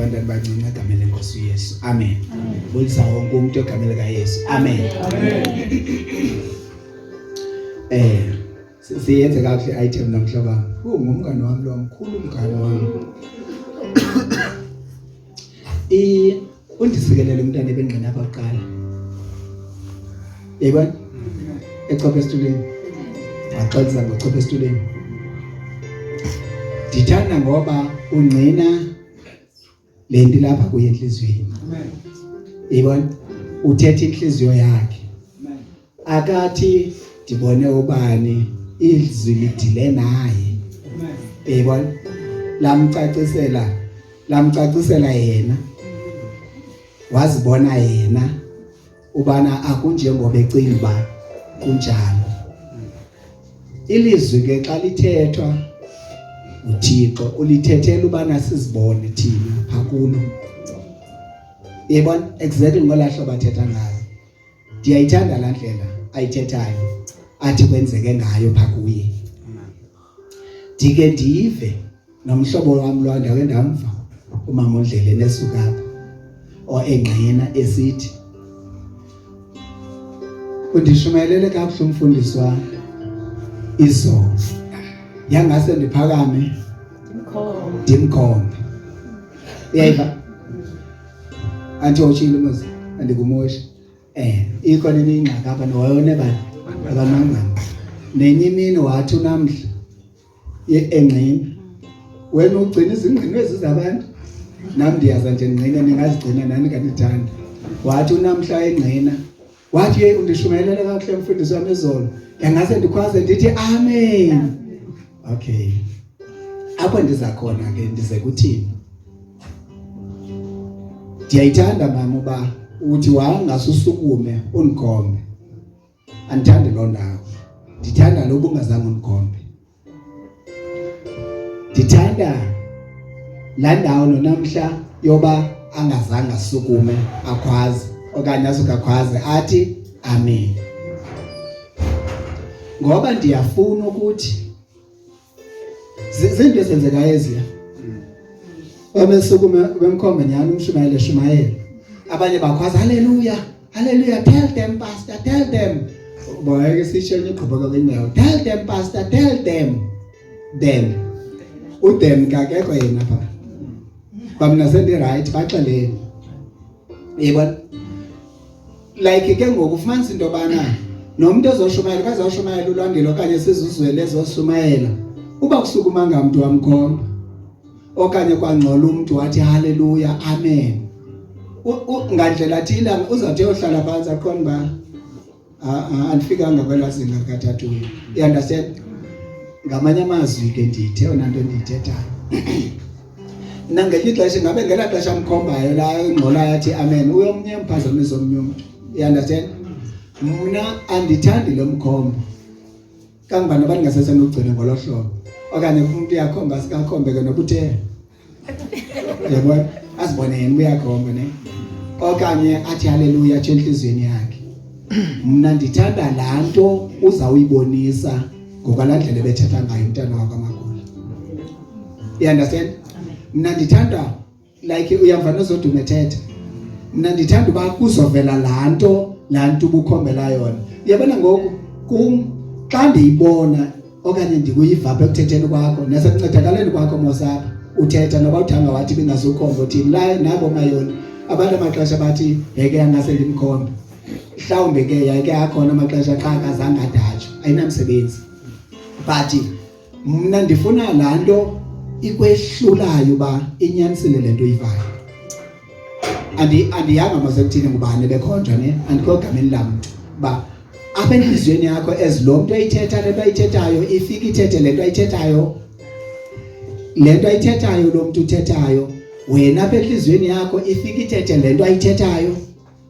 Abantwana bancinci egameni lenkosi uYesu. Amen. Bulisa wonke umuntu egameni likaYesu. Amen. Eh siyenze kakuhle item namhla bami. Ungumngane wami lo mkhulu umngane wami. I undisikelele umntana ebengqina apha kuqala. Yayibona? Echopha esitulweni. Waxolisa ngochopha esitulweni. Ndithanda ngoba ungqina le nto ilapha kuye entliziyweni. Yayibona? Uthetha inhliziyo yakhe. Akathi ndibone ubani izwi lidile naye. Yayibona? Lamcacisela lamcacisela yena. Wazibona yena ubana akunjengoba ecinga uba kunjalo. Ilizwi ke xa lithethwa uThixo ulithethela ubana sizibone thina pha kulo. Yebona exactly ngola hlobo athetha ngayo. Ndiyayithanda laa ndlela ayithethayo athi kwenzeke ngayo pha kuye. Ndike ndive nomhlobo wam lo ndake ndamva umama uNdleleni esuka apha o engqina esithi undishumayelele kakuhle umfundisi wam izolo yangase ndiphakame ndimkhombe uyayiva anti utshile mos andikumoshi eh ikhona enye ingxaki apha noyone bani abanangcam nenye imini wathi unamhla engqina wena ugcina izingqino ezi zabantu nam ndiyaza nje ngqina ningazigcina nani kanithanda wathi unamhla engqina wathi ye undishumayelele kakuhle mfundisi wam izolo yangase ndikhwaze ndithi amen okay apho ndiza khona ke ndize kuthini ndiyayithanda mama uba uthi wangasusukume undikhombe Andithandi loo ndawo. Ndithanda lo bungazange undikhombe. Ndithanda laa ndawo nonamhla yoba angazange asukume akhwaze okanye asuke akhwaze athi amen. Ngoba ndiyafuna ukuthi zinto ezenzekayo eziya babesukume bemkhombe nyhani umshumayeli eshumayela abanye bakhwaza haleluya haleluya tell them pastor tell them boyeke sisho enye igqobhoka kwindawo tell them pastor tell them them udem kakekho yena pha bamna sendi-right baxeleni yebona like ke ngoku ufumanisa into yobana nomntu ezoshumayela kazawushumayela ulwandile okanye sizuzwele ezoshumayela uba kusukumanga mntu wamkhomba okanye kwangxola umntu wathi haleluya amen ngandlela thile uzawuthi yohlala phantsi aqonde uba andifikanga kwelaa zinga likathathuyo you understand ngamanye amazwi ke ndithe yona nto ndiyithethayo nangelinye ixesha ingabe ngelaa xesha mkhombayo la ingxolayo athi amen uyomnye mphazamisa omnye umntu you understand mna andithandi lo mkhombo kangoba noba ndingasesenogcina ngolo hlobo okanye umntu uyakhomba sikakhombe ke noba uthe yabona azibone yena uyakhomba ne okanye athi haleluya atsho entliziyweni yakhe mna ndithanda laa nto uzawuyibonisa ngokwalaa ndlela ebethetha ngayo umntana wakwamagula you understand mna ndithanda like uyamva nozoduma ethetha mna ndithanda uba kuzovela laa nto laa nto ubukhombela yona uyabona ngoku kum xa ndiyibona okanye ndikuyiva apha ekuthetheni kwakho nasekuncedikaleni kwakho mosapha uthetha noba uthanga wathi bingazukhomba uthini la nabo mayoni abantu amaxesha bathi yeke angase ndimkhombe mhlawumbe ke yayike akhona amaxesha xa akazange adatsho ayinamsebenzi but mna ndifuna laa nto ikwehlulayo uba inyanisile le nto uyivayo andi andiyanga masekuthini ngubani bekhonjwa ne andikho gameni lamntu uba apha entliziyweni yakho as lo mntu eyithetha le nto ayithethayo ifike ithethe le nto ayithethayo le nto ayithethayo lo mntu uthethayo wena apha entliziyweni yakho ifike ithethe le nto ayithethayo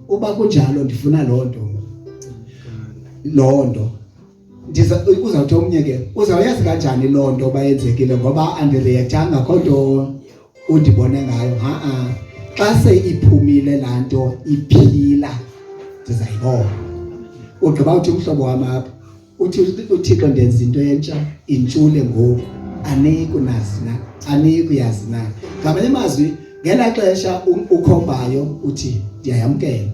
uba kunjalo ndifuna loo nto loo nto ndiza uzawuthi omnye ke uzawuyazi kanjani loo nto uba yenzekile ngoba andireactanga akho nto undibone ngayo ha-a xa se iphumile laa nto iphila ndizayibona ugqiba uthi umhlobo wam apha uthi uthixo ndenza into entsha intshule ngoku aniyikunazi na aniyikuyazi na ngamanye amazwi Ngela xesha ukhombayo uthi ndiyayamkela.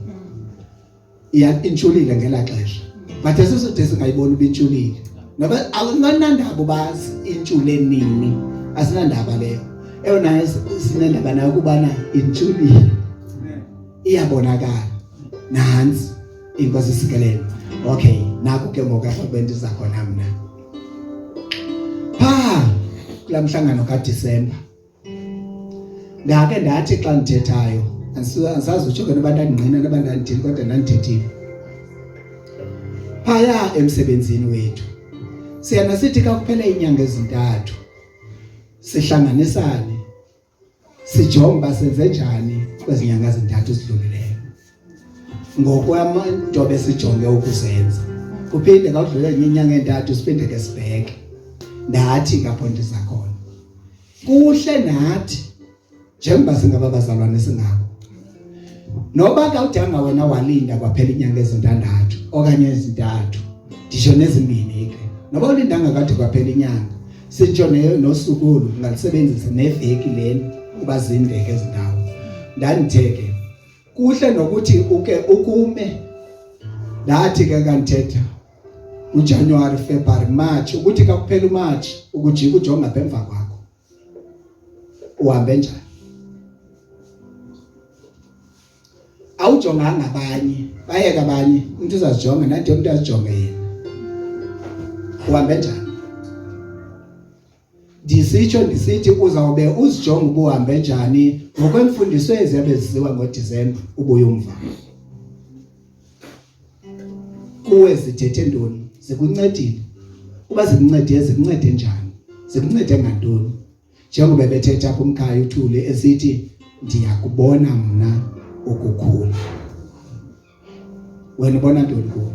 Iya intshulile ngela xesha. But esisode singayibona ubintshulile. Noba akunandaba uba intshule nini. Asinandaba leyo. Eyona sinendaba nayo kubana intshulile. Iyabonakala. Nansi inkosi isikelele. Okay, naku ke ngoku apho bendiza khona mna. Pha kula mhlangano kaDisemba Ndake ndathi xa ndithethayo andisazi utsho ke noba ndandingqina noba ndandithini kodwa ndandithethile. Phaya emsebenzini wethu siyana sithi xa kuphele iinyanga ezintathu sihlanganisane sijonge uba senze njani kwezi nyanga zintathu zidlulileyo ngokwamanto besijonge ukuzenza kuphinde xa kudlule enye inyanga entathu siphinde ke sibheke ndathi kapho ndiza khona Kuhle nathi njengoba singaba bazalwane singako. Noba kawudanga wena walinda kwaphela inyanga ezintandathu okanye ezintathu, ndisho nezimbini ke. Noba ulindanga kade kwaphela inyanga, sitsho nosuku olu ungalisebenzisa neveki lena uba zindeke ezindawo. Ndandithe ke kuhle nokuthi uke ukume ndathi ke kandithetha uJanuary, February, March ukuthi kakuphela uMarch ukujika ujonga apha emva kwakho uhambe njani awujonganga abanye bayeka abanye umuntu uzazijonga nanti umuntu azijonge yena uhambe njani ndisitsho ndisithi uzawube uzijonga ubuhambe njani ngokwemfundiso eziyabe zisiwa ngoDisemba ubuye umva kuwe zithethe ntoni zikuncedile uba zikuncede zikuncede njani zikuncede ngantoni njengoba bethetha apha umkhaya uthule esithi ndiyakubona mna ukukhula wena ubona ntoni kuwe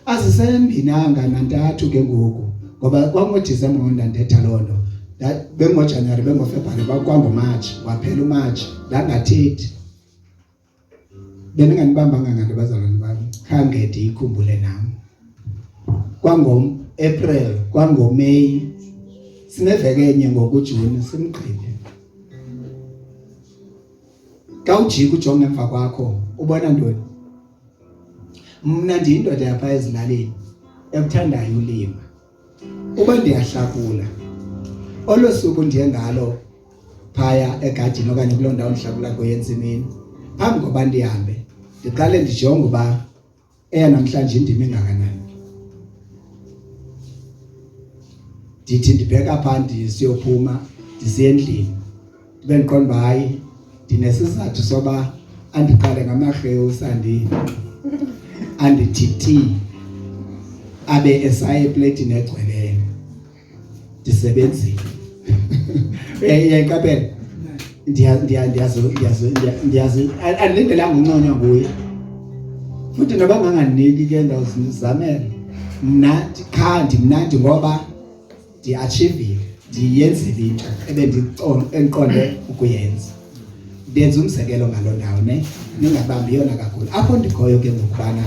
azisembinanga nantathu ke ngoku ngoba kwangoDisemba ngondandetha loo nto bengoJanuwari bengoFebruwari kwangoMatshi waphela uMatshi ndangathethi bendinganibambanga nganto bazalwane bam khange ndiyikhumbule nam kwango-April kwangoMeyi sineveke enye ngokuJuni simgqibe Xa ujika ujonge emva kwakho ubona ntoni? Mna ndiyindoda yapha ezilalini ekuthandayo ulima. Uba ndiyahlakula olo suku ndiye ngalo phaya egadini okanye kuloo ndawo ndihlakula kuyo entsimini, phambi koba ndihambe ndiqale ndijonge uba Eyanamhlanje indima engakanani? Ndithi ndibheka pha ndisiyophuma ndisiya endlini ndibe ndiqonda uba hayi ndinesizathu soba andiqale ngamarhewu sandi andithi tii abe esaya epletini egcweleyo ndisebenzile uyayiqaphela ndiyazi andilindelanga unconywa nguye futhi noba nganganiki ke ndawuzamela mna qha ndimnandi ngoba ndiachievile ndiyenzile into ebendiqonde ukuyenza ndenza umzekelo ngaloo ndawo ne ningabambi yona kakhulu apho ndikhoyo ke ngokubana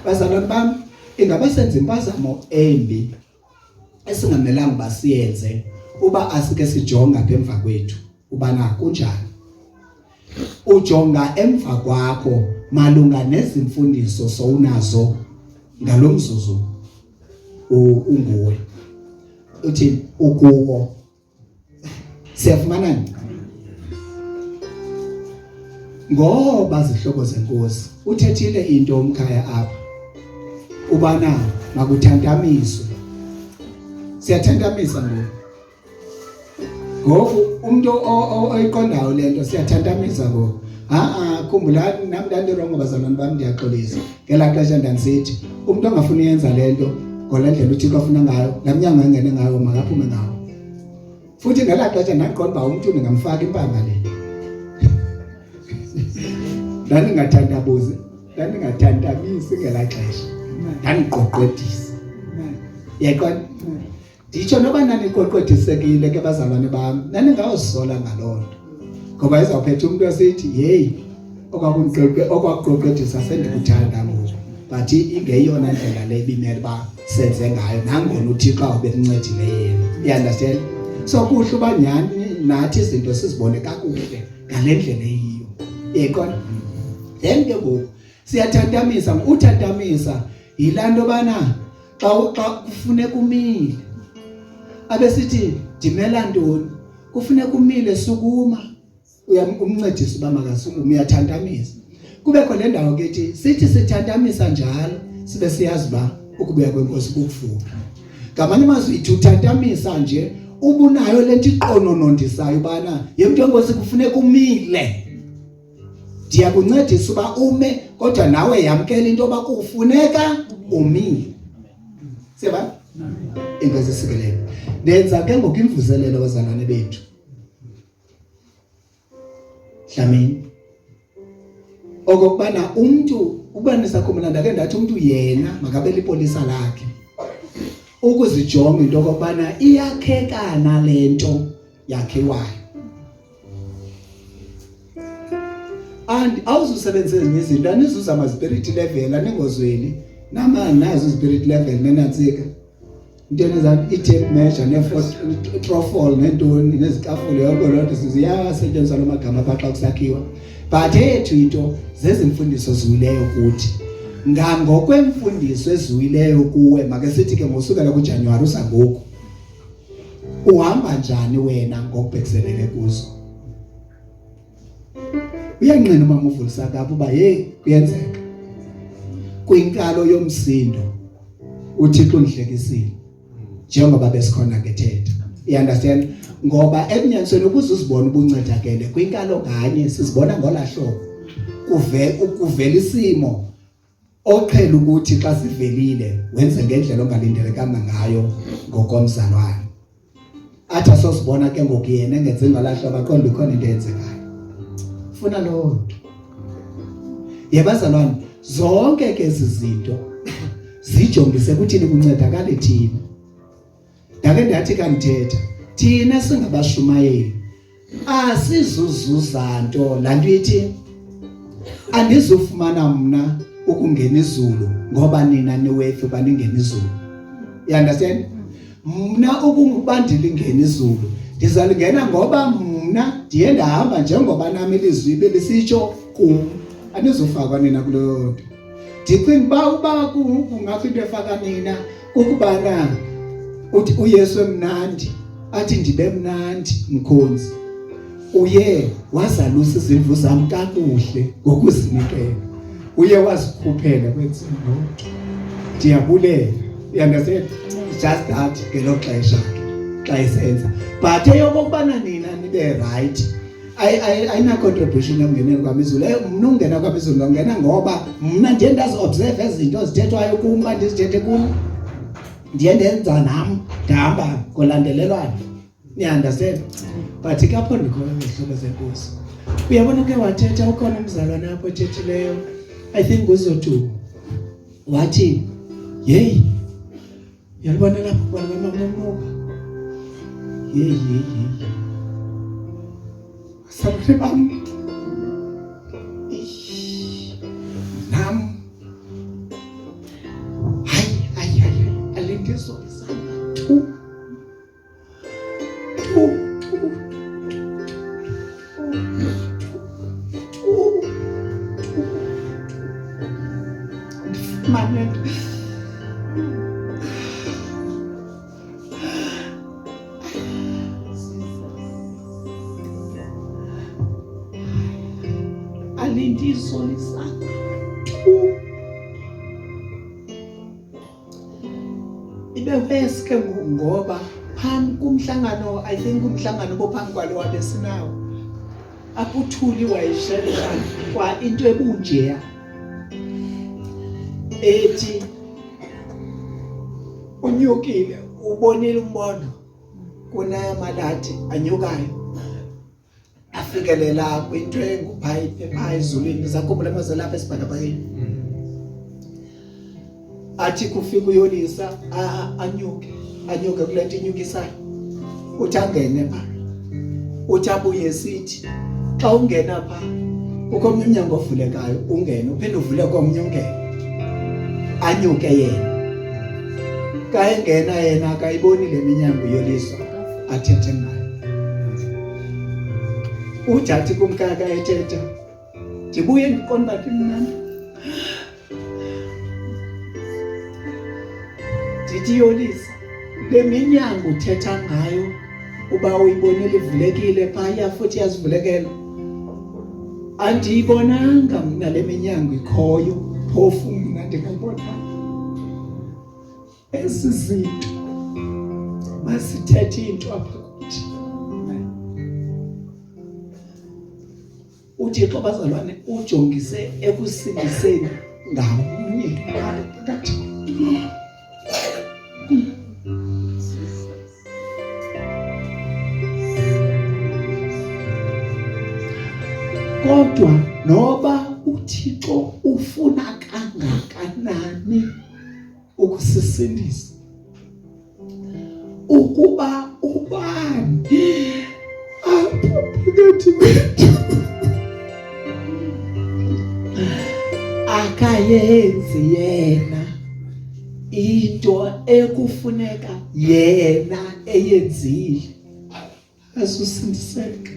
bazalwane bam ingaba senza impazamo embi esingamelanga uba siyenze uba asike sijonga apha emva kwethu ubana kunjani ujonga emva kwakho malunga nezimfundiso sowunazo ngalo mzuzu unguwe uthi ukuwo Siyafumanana? Ngoba zihlobo zenkosi uthethile into umkhaya apha ubana makuthantamiswe. Siyathantamisa ngoku. Ngoku umuntu oyiqondayo lento siyathantamisa ngoku. Ha-a khumbulani nami ndandirongo bazalwane bami ndiyaxolisa. Ngelaa xesha ndandisithi umuntu ongafuni uyenza le nto ngole ndlela uThixo afuna ngayo, laa mnyango angene ngawo makaphume ngawo. Futhi ngelaa xesha ndandiqonda uba umntu ndingamfaka impama le. Ndandingathandabuzi, ndandingathantamisi ngelaa xesha. Ndandiqoqodisa. Uyayiqonda? Nditsho noba naniqweqwedisekile ke bazalwane bam, naningawusola ngaloo nto. Ngoba izawuphetha umntu esithi, yeyi, okwakuqweqwedisa sendikuthanda ngoku. But ingeyona ndlela le ibimele uba senze ngayo nangona uThixo awubekuncedile yena. You understand? So kuhle uba nyhani nathi izinto sizibone kakuhle ngale ndlela eyiyo. Yekona. Then ke ngoku siyathantamisa, uthantamisa yilaa nto bana xa kufuneka umile. Abesithi ndimela ntoni? Kufuneka umile, sukuma. Uyamncedisa uba makasukume, uyathantamisa. Kubekho le ndawo ke ithi sithi sithantamisa njalo sibe siyazi uba ukubuya kweNkosi kukufuphi. Ngamanye amazwi ithi uthantamisa nje ubunayo le nto iqononondisayo ubana ye mntu wenkosi kufuneka umile. Ndiyakuncedisa uba ume, kodwa nawe yamkela into yoba kufuneka umile. Siyabona? Inkosi isikelele. Ndenza ke ngoku imvuselelo bazalwane bethu. Dlamini. Okokubana umntu uba nisakhumbula ndake ndathi umntu yena makabe lipolisa lakhe. Ukuzijonga into okokubana iyakhekana le nto yakhiwayo. And awuzusebenzisa ezinye izinto, anizuzama spirit level, aningozweli nama nazo spirit level nenantsika. Into eneza i-tape measure ne-trofol nentoni nezikafule yonke loo nto ziyasetyenziswa loo magama apha xa kusakhiwa. But eyethu into zezi mfundiso ziwileyo kuthi. Ngangokwemfundiso eziwileyo kuwe, make sithi ke ngosukela kuJanuwari uza ngoku, uhamba njani wena ngokubhekiselele kuzo? Uyangqina umama uVulisaka apha uba hey kuyenzeka. Kwinkalo yomsindo uThixo undihlekisile njengoba besikhona ngethetha. You understand? Ngoba ekunyanisweni ukuze uzibone ubuncedakele kwinkalo nganye sizibona ngola hlobo. Kuve ukuvela isimo oqhela ukuthi xa sivelile wenze ngendlela ongalindelekanga ngayo ngokomzalwane. Athi asosibona ke ngoku yena engenzi ngalahlo abaqonda ikhona into eyenzekayo. Funa loo nto. Yebazalwane, zonke ke ezi zinto zijongise kuthini kuncedakale thina. Ndake ndathi kandithetha, thina singabashumayeli asizuzuza nto. Laa nto ithi andizufumana mna ukungena izulu ngoba nina niwethu uba ningena izulu. You understand? Mna ukuba ndilingena izulu ndizalingena ngoba mna ndiye ndahamba njengoba nami ilizwi belisitsho kum. Anizufakwa nina kuleyo nto. Ndicinga uba kungakho into efaka nina kukubana uthi uYesu emnandi athi ndibe mnandi mkhonzi. Uye wazalusa izimvu zam kakuhle ngokuzinikela. Uye wazikhuphela kwensimbi. Ndiyabulela. You understand? Just that ngelo xesha ke xa isenza. But eyokokubana nina nibe right ayina contribution yokungenela kwam izulu. Mna ungena kwam izulu ndongena ngoba mna ndiye ndazi-observe ezi zinto zithethwayo kum uba ndizithethe kum. Ndiye ndenza nam ndahamba ngolandelelwano. You understand? But ke apho ndikhoyo ngezihlobo zenkosi. Uyabona uke wathetha ukhona umzalwane apho othethileyo. I think uzothi wathi yeyi uyalibona lapho kwalamamuka. Yeyi yeyi yeyi. Sabule bam. Nam. Hayi hayi hayi alindizolisana tu. Tu tu tu tu. Ndifumane alindizolisana tu. Ibe worse ke ngoba phambi kumhlangano, I think umhlangano obophambi kwalo wabesinawo apho uThuli wayesherisha kwa into ebunjeya ethi unyukile ubonile umbono kunamalati anyukayo afikelela kwinto enguphayiphi phaa ezulwini. Ndizakhumbula amazwi lapha esibhakabhakeni athi kufika uyolisa anyuke anyuke kule nto inyukisayo, uthi angene phaa, uthi abuye sithi xa ungena phaa kukho omnye umnyango ovulekayo, ungene uphinde uvule komnye ungene, anyuke yena. Xa engena yena akayiboni le minyango uyoliswa athethe ngayo. Ujathi kumkaka ethetha ndibuye ndiqonda uba ndimnandi ndithi yolisa le minyango uthetha ngayo uba uyibonile ivulekile phaya futhi yazivulekela andiyibonanga mna le minyango ikhoyo phofu mna ndingayibonanga ezi zinto masithethe into apha kuthi uThixo bazalwane ujongise ekusindiseni ngamnye phakathi kodwa noba uThixo ufuna kangakanani ukusisindisa ukuba ubani apha phakathi kwethu akayenzi yena into ekufuneka yena eyenzile asusindiseka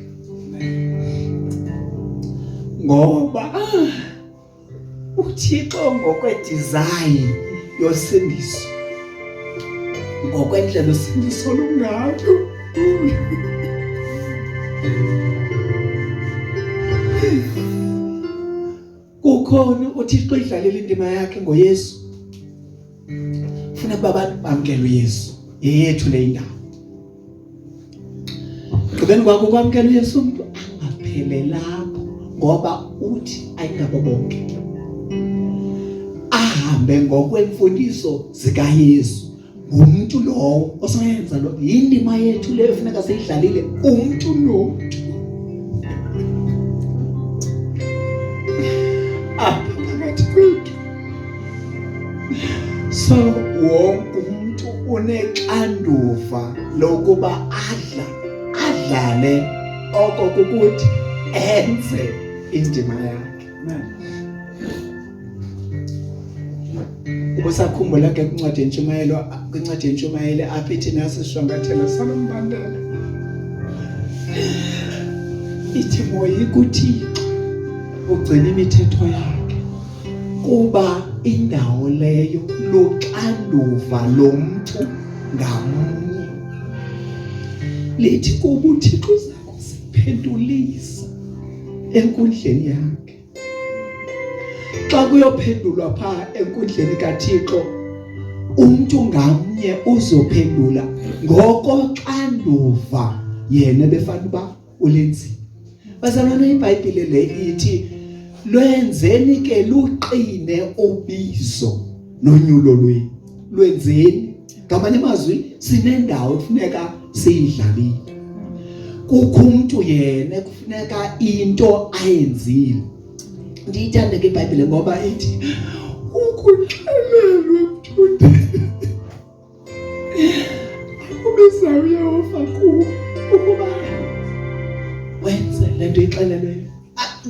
ngoba uThixo ngokwedesign yosindiso ngokwendlela usindiso lungayo kukhona uThixo idlalile indima yakhe ngoYesu funa kuba abantu bamkele uYesu yeyethu le indawo Gqibeni kwakho kwamkela uYesu umuntu angaphelelapho ngoba uthi ayingabo bonke ahambe ngokwemfundiso zikaYesu ngumntu lowo osoyenza lo yindima yethu leyo funeka siyidlalile umntu nomntu apha phakathi kwethu so wonke umntu unexanduva lokuba adla adlale oko kukuthi enze indima yakhe Ubusakhumbula ke kwincwadi yentshumayelo kwincwadi yentshumayelo apha ithi nasi sishwankathelo salo mbandela ithi moyika uThixo ugcina imithetho yakhe kuba indawo leyo luxanduva lomntu ngamnye lithi kuba uThixo uza kusiphendulisa enkundleni yakhe xa kuyophendulwa phaa enkundleni kaThixo umntu ngamnye uzophendula ngokoxanduva yena befana uba ulenzile bazalwane iBhayibhile le ithi lwenzeni ke luqine ubizo nonyulo lwenu lwenzeni ngamanye amazwi sinendawo ekufuneka siyidlalile kukho umuntu yena ekufuneka into ayenzile ndiyithande ke iBhayibhile ngoba ithi ukuxelelwe mntu akubizayo uYehova kuwe ukuba wenze le nto ixelelweyo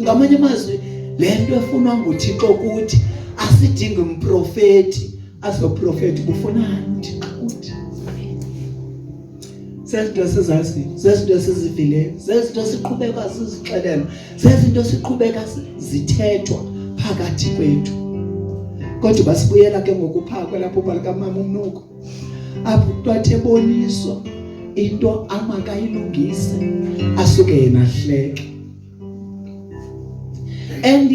ngamanye amazwi le nto efunwa nguThixo kuthi asidingi umprofeti azoprofeti kufunani uThixo kuthi zezinto esizaziyo zezinto esizivileyo zezinto esiqhubeka sizixelelwa zezinto esiqhubeka zithethwa phakathi kwethu kodwa basibuyela ke ngokupha kwelapho balikamama umnuko apho umntu athi eboniswa into amakayilungise asuke yena ahleke and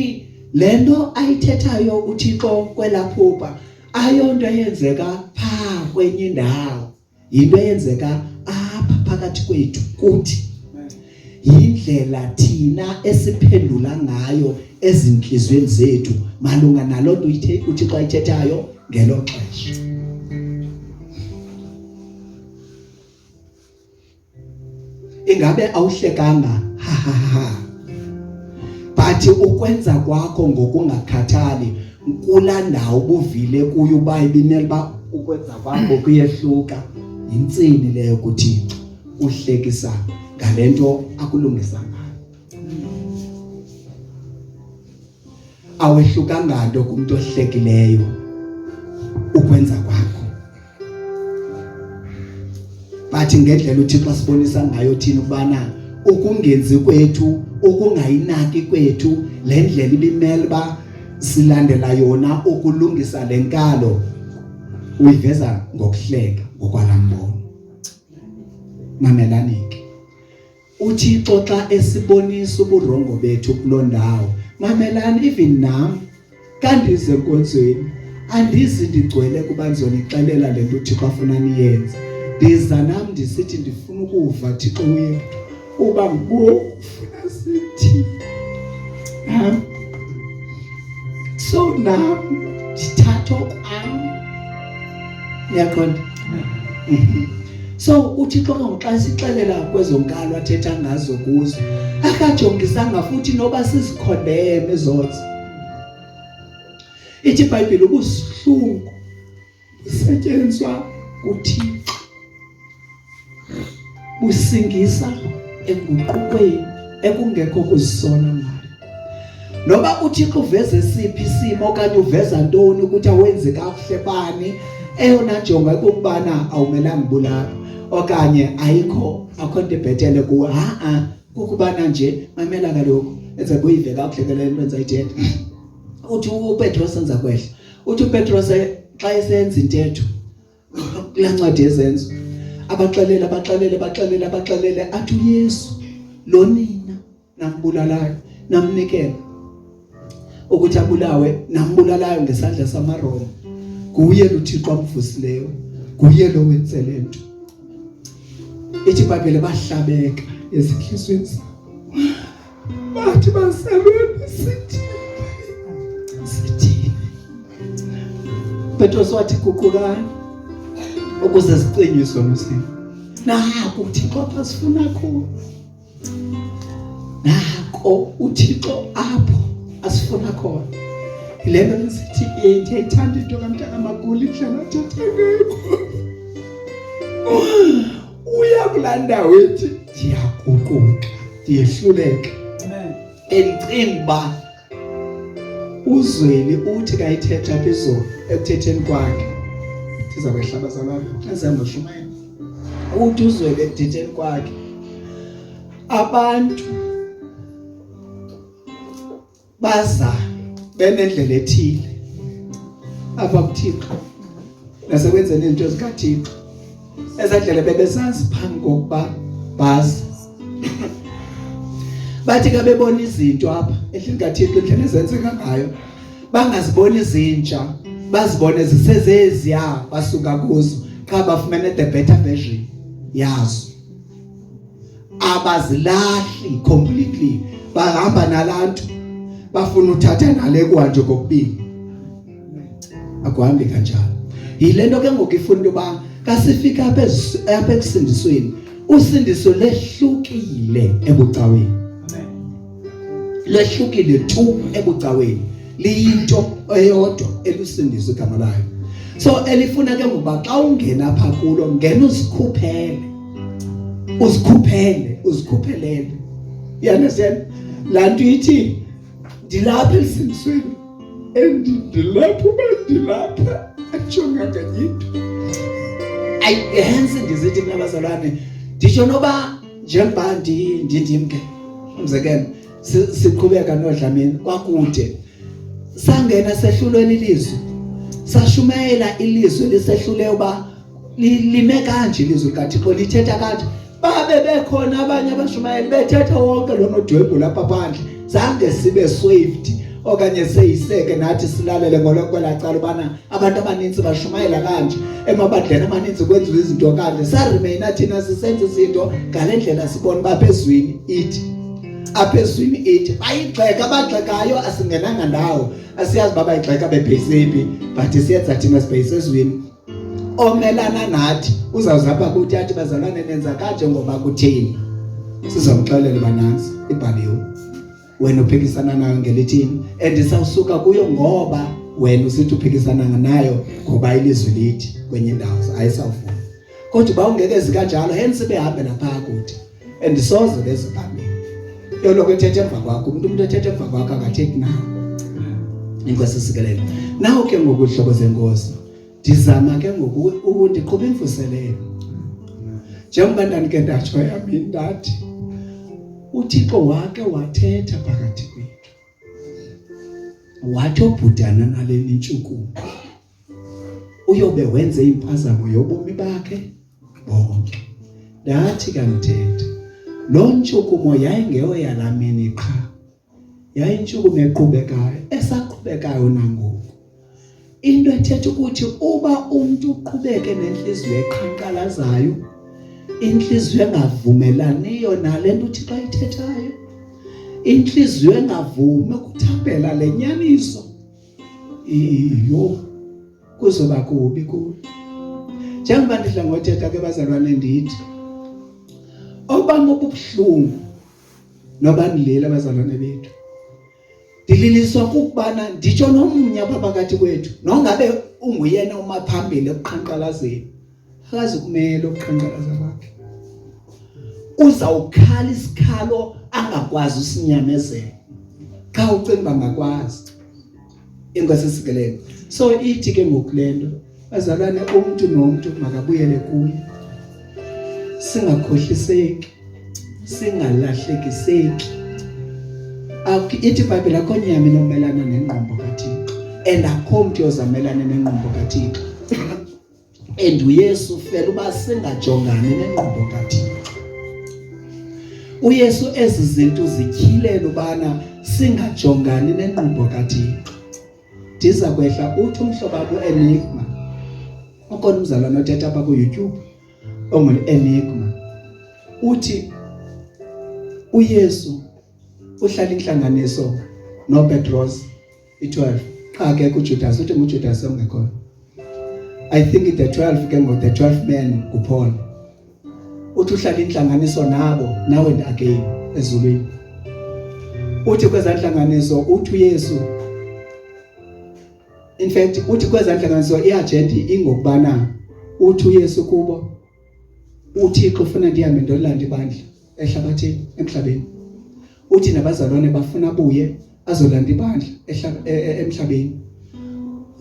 le nto ayithethayo uThixo kwelaphupha ayonto eyenzeka phaa kwenye indawo yinto eyenzeka apha phakathi kwethu kuthi yindlela thina esiphendula ngayo ezinhlizweni zethu malunga naloo nto uThixo ayithethayo ngelo xesha ingabe awuhlekanga ha ha ha but ukwenza kwakho ngokungakhathali kula ndawo ubuvile kuyo uba ibimele uba ukwenza kwakho kuyehluka yintsini leyo kuThixo uhlekisa ngalento akulungisa ngayo awehlukanga nto kumuntu ohlekileyo ukwenza kwakho but ngendlela uThixo asibonisa ngayo thina ukubana Ukungenzi kwethu, ukungayinaki kwethu le ndlela ibimele uba silandela yona ukulungisa le nkalo, uyiveza ngokuhleka ngokwala mbono. Mamelani ke, uThixo xa esibonisa uburongo bethu kuloo ndawo, mamelani, even nam kandize enkonzweni andizi ndigcwele kuba ndizonixelela le nto uThixo afuna niyenze. Ndiza nam ndisithi ndifuna ukuva Thixo wethu uba ngoku ufuna sithi nam, so nam ndithatha okwam. Uyaqonda? So uThixo ke ngoku xa esixelela kwezo nkalo athetha ngazo kuzo, akajongisanga futhi noba sizikhondeme ezonzo. Ithi iBhayibhile ubuhlungu busetyenzwa kuThixo, busingisa enguqukweni ekungekho kuzisola ngayo. Noba uThixo uveze siphi isimo okanye uveza ntoni ukuthi awenzi kakuhle bani, eyona jongo ekukubana awumelanga ubulapha okanye ayikho akho nto ibhetele kuwe, ha-a, kukubana nje mamela kaloku enza kuyive kakuhle ke le nto endizayithetha. Uthi uPetros enza kwehla, uthi uPetros xa esenza intetho kulaa ncwadi yeZenzo, abaxelele abaxelele abaxelele abaxelele, athi uYesu lo nina nambulalayo, namnikela ukuthi abulawe, nambulalayo ngesandla samaRoma, nguye lo Thixo amvusileyo, nguye lo wenze le nto. Ithi iBhayibhile bahlabeka ezinhliziyweni zabo, bathi bazalwane sithini, sithini? Petros wathi guqukani ukuze sicinywe isono senu. Naku uThixo apha sifuna khona, nako uThixo apho asifuna khona. Yile nto ndisithi ndiyayithanda into kamntaka Magula, indlela athetha ngayo. Uya kulaa ndawo ethi ndiyaguquka, ndiyehluleka. Endicinga uba uZweli uthi kayithetha apha izolo ekuthetheni kwakhe, ndiza kwehla abazalwane ezihamba shumayela, uthi uZweli ekuthetheni kwakhe abantu baza benendlela ethile apha kuThixo nasekwenzeni izinto zikaThixo, ezaa ndlela bebezazi phambi kokuba bazi. Bathi ka bebona izinto apha endlini kaThixo, indlela ezenzeka ngayo, bangaziboni izintsha, bazibone zisezeziya basuka kuzo, qha bafumene the better version yazo. Abazilahli completely, bahamba nalantu, bafuna uthatha nale kwanje kokubili. Akuhambi kanjalo. Yile nto ke ngoku ifuna into yoba kasifika apha ekusindisweni, usindiso lehlukile ebucaweni, lehlukile tu ebucaweni, liyinto eyodwa elusindiso igama layo. So elifuna ke ngokuba xa ungena apha kulo, ngena uzikhuphele, uzikhuphele, uzikhuphelele. You understand? Laa nto ithi ndilapha elusindisweni and ndilapha uba ndilapha ajonga kanye into. Ayi, hence ndizithi mna bazalwane, nditsho noba njengoba ndindim ke, umzekelo siqhubeka noDlamini kwakude sangena sehlulweni ilizwi, sashumayela ilizwi lisehlule uba lime kanje ilizwi likaThixo lithetha kanje. Babe bekhona abanye abashumayeli bethetha wonke lo nodwebhu lapha phandle, zange sibe swift okanye seyiseke nathi silalele ngolokwela cala ubana abantu abaninzi bashumayela kanje emabandleni amaninzi kwenziwa izinto kanje. Saremaina thina sisenza izinto ngale ndlela sibona uba apha ezwini ithi, apha ezwini ithi. Bayigxeka abagxekayo, asingenanga ndawo, asiyazi uba bayigxeka bebhekisephi, but siyenza thina sibhekise ezwini. Omelana nathi uzawuza apha kuthi athi bazalwane nenza kanje ngoba kutheni, sizamxelela uba nantsi ibhaliwe, wena uphikisana nayo ngelithini, and sawusuka kuyo ngoba wena usithi uphikisana nayo ngoba ilizwi lithi kwenye indawo ayisawuvuma. Kodwa uba ungeke kanjalo, hence behambe lapha kude and soze beze phambili. Yoloko ethetha emva kwakho, umuntu ethetha emva kwakho akathethi nawe. Inkosi isikelele. Nawo ke ngoku ihlobo zenkosi, ndizama ke ngoku ndiqhuba imvuselelo. Njengoba ndandike ndatsho yami ndathi uThixo wake wathetha phakathi kwethu, wathi obhudana naleni ntshukumo uyobe wenze impazamo yobomi bakhe bonke. Ndathi kangithetha, loo ntshukumo yayingeyo yalamini qha, yayintshukumo eqhubekayo esaqhubekayo nangoku. Into ethetha ukuthi uba umntu uqhubeke nenhliziyo eqhankqalazayo, inhliziyo engavumelaniyo nale nto uThixo ayithethayo, inhliziyo engavumi ukuthambela le nyaniso, iyo kuzoba kubi kuyo. Njengoba ndidla ngothetha ke bazalwane, ndithi obam ububuhlungu noba ndilila abazalwane bethu, ndililiswa kukubana nditsho nomnye apha phakathi kwethu nongabe unguyena uma phambili ekuqhankqalazeni, akazi kumele ukuqhankqalaza kwakhe, uzawukhala isikhalo angakwazi usinyamezela. Qha ucinga uba ngakwazi. Inkosi isikelele. So ithi ke ngoku le nto, bazalwane, umntu nomntu makabuyele kuye, singakhohliseki, singalahlekiseki. Ithi iBhayibhile akho nyama inomelana nengqumbo kaThixo, and akho mntu yozamelana nengqumbo kaThixo. And uYesu ufela uba singajongani nengqumbo kaThixo. UYesu ezi zinto zityhilela ubana singajongani nengqumbo kaThixo. Ndiza kwehla uthi umhlobo wabo Enigma, ukhona umzalwane othetha apha kuYouTube ongu-Enigma, uthi uYesu uhlala intlanganiso noPetros i-12 qha ke kuJudas, uthi nguJudas ongekhoyo. I think the 12 ke ngo the 12 men nguPaul. Uthi uhlala intlanganiso nabo now and again ezulwini. Uthi kweza ntlanganiso uthi uYesu, in fact uthi kweza ntlanganiso iagenda ingokubana uthi uYesu kubo, uThixo ufuna ndihambe ndolanda ibandla ehlabathini, emhlabeni. Uthi nabazalwane bafuna abuye azolanda ibandla emhlabeni.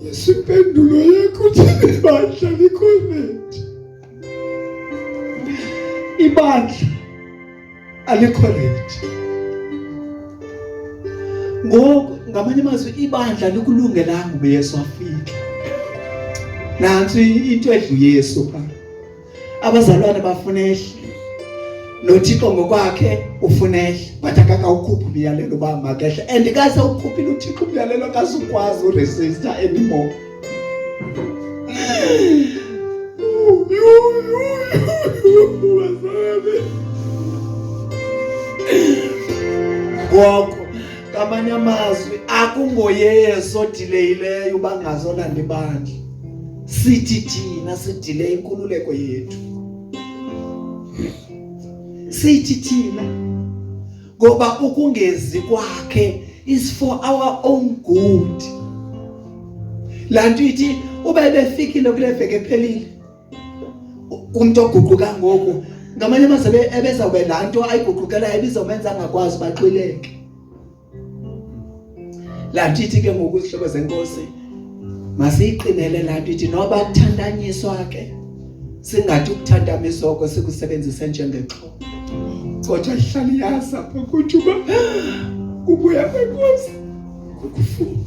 Yesu, impendulo yakho uthi ibandla likho ready. Ibandla alikho ready. Ngoku ngamanye amazwi ibandla likulungelanga uba Yesu afike. Nantsi into edla uYesu pha. Abazalwane bafuna ehle, noThixo ngokwakhe ufuna ehle, but akakawukhuphi umyalelo uba makehle. And kase ukhuphile uThixo umyalelo, akazukwazi uresista anymore. Ngoko ngamanye amazwi akungoYesu odileyileyo uba ngazolanda ibandla, sithi thina sidile inkululeko yethu, sithi thina, ngoba ukungezi kwakhe is for our own good. Laa nto ithi uba ebefikile kule veki ephelile umntu oguquka ngoku, ngamanye amazwi ebezawube laa nto ayiguqukelayo ebizawumenza angakwazi uba axwileke. Laa nto ithi ke ngoku, izihlobo zenkosi, masiyiqinele laa nto ithi noba kuthandanyiswa ke, singathi ukuthandamisa oko sikusebenzise njengexhoba, kodwa ihlala iyazi apha kuthi uba kubuya kwenkosi kukufuphi.